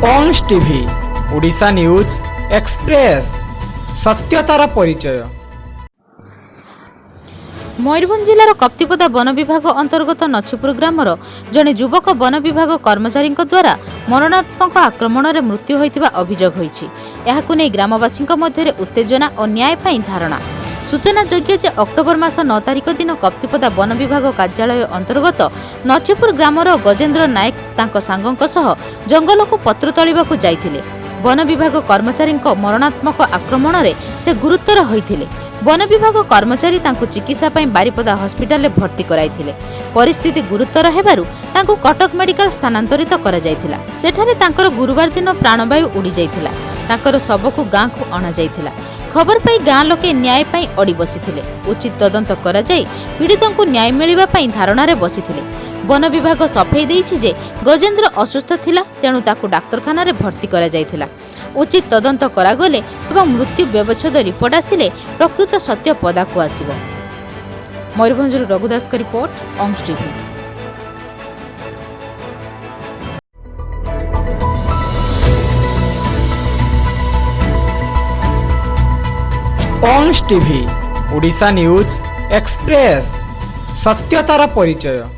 ଅଂଶ TV, Odisha news express, ସତ୍ୟତାର ପରିଚୟ। ମୟୂରଭଞ୍ଜ ଜିଲ୍ଲାର କପ୍ତିପଦା ବନ ବିଭାଗ ଅନ୍ତର୍ଗତ ନଛିପୁର ଗ୍ରାମର ଜଣେ ଯୁବକ ବନ ବିଭାଗ କର୍ମଚାରୀଙ୍କ ଦ୍ୱାରା ମରଣାତ୍ମକ ଆକ୍ରମଣରେ ମୃତ୍ୟୁ ହୋଇଥିବା ଅଭିଯୋଗ ହୋଇଛି। ଏହାକୁ ନେଇ ଗ୍ରାମବାସୀଙ୍କ ମଧ୍ୟରେ ଉତ୍ତେଜନା ଓ ନ୍ୟାୟ ପାଇଁ ଧାରଣା। ସୂଚନାଯୋଗ୍ୟ ଯେ ଅକ୍ଟୋବର ମାସ 9 ତାରିଖ ଦିନ କପ୍ତିପଦା ବନ ବିଭାଗ କାର୍ଯ୍ୟାଳୟ ଅନ୍ତର୍ଗତ ନଛିପୁର ଗ୍ରାମର ଗଜେନ୍ଦ୍ର ନାୟକ ତାଙ୍କ ସାଙ୍ଗଙ୍କ ସହ ଜଙ୍ଗଲକୁ ପତ୍ର ତୋଳିବାକୁ ଯାଇଥିଲେ। ବନ ବିଭାଗ କର୍ମଚାରୀଙ୍କ ମରଣାତ୍ମକ ଆକ୍ରମଣରେ ସେ ଗୁରୁତର ହୋଇଥିଲେ। ବନ ବିଭାଗ କର୍ମଚାରୀ ତାଙ୍କୁ ଚିକିତ୍ସା ପାଇଁ ବାରିପଦା ହସ୍ପିଟାଲରେ ଭର୍ତ୍ତି କରାଇଥିଲେ। ପରିସ୍ଥିତି ଗୁରୁତର ହେବାରୁ ତାଙ୍କୁ କଟକ ମେଡିକାଲ ସ୍ଥାନାନ୍ତରିତ କରାଯାଇଥିଲା। ସେଠାରେ ତାଙ୍କର ଗୁରୁବାର ଦିନ ପ୍ରାଣବାୟୁ ଉଡ଼ିଯାଇଥିଲା। ତାଙ୍କର ଶବକୁ ଗାଁକୁ ଅଣାଯାଇଥିଲା। ଖବର ପାଇ ଗାଁ ଲୋକେ ନ୍ୟାୟ ପାଇଁ ଅଡ଼ି ବସିଥିଲେ। ଉଚିତ ତଦନ୍ତ କରାଯାଇ ପୀଡ଼ିତଙ୍କୁ ନ୍ୟାୟ ମିଳିବା ପାଇଁ ଧାରଣାରେ ବସିଥିଲେ। ବନ ବିଭାଗ ସଫେଇ ଦେଇଛି ଯେ ଗଜେନ୍ଦ୍ର ଅସୁସ୍ଥ ଥିଲା, ତେଣୁ ତାକୁ ଡାକ୍ତରଖାନାରେ ଭର୍ତ୍ତି କରାଯାଇଥିଲା। ଉଚିତ ତଦନ୍ତ କରାଗଲେ ଏବଂ ମୃତ୍ୟୁ ବ୍ୟବଚ୍ଛେଦ ରିପୋର୍ଟ ଆସିଲେ ପ୍ରକୃତ ସତ୍ୟ ପଦାକୁ ଆସିବ। ମୟୂରଭଞ୍ଜରୁ ରଘୁ ଦାସଙ୍କ ରିପୋର୍ଟ, ଅଂଶ ଟିଭି। ଅଂଶ ଟିଭି, ଓଡ଼ିଶା ନ୍ୟୁଜ୍ ଏକ୍ସପ୍ରେସ୍, ସତ୍ୟତାର ପରିଚୟ।